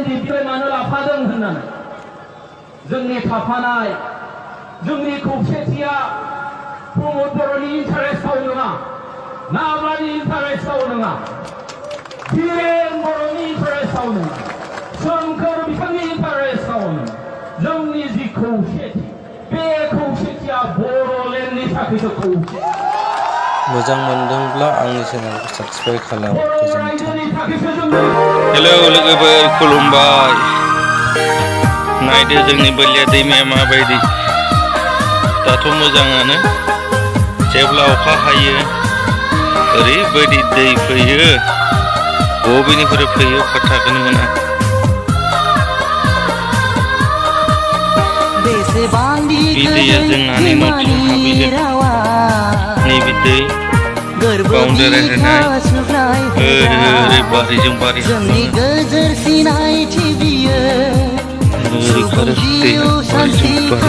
दिन्थिबाय मानो लाफादों होननानै जोंनि थाफानाय जोंनि खौसेथिया प्रमद बर'नि इन्टारेस्टआव नङा नाब्लानि इन्टारेस्टआव नङा धीरेन बर'नि इन्टारेस्टआव नङा सोमखोर बिथांनि इन्टारेस्टआव नङा जोंनि जि खौसेथि बे खौसेथिया बर'लेण्डनि थाखायसो खौसे मोजां मोनदोंब्ला आंनि चेनेलखौ साबस्क्राइब खालाम गोजोन्थों। हेलौ लोगोफोर खुलुमबाय नायदो जोंनि बोलिया दैमाया माबायदि दाथ' मोजाङानो जेब्ला अखा हायो ओरैबायदि दै फैयो बबेनिफ्राय फैयो फात्ताखौनो मोना बे दैया जोंहानि न'थिं हाबहैगोन नैबे दै बाउन्डारि होनाय ओरै बारिजों बारि ओरै खारो दैया बारिजों बारि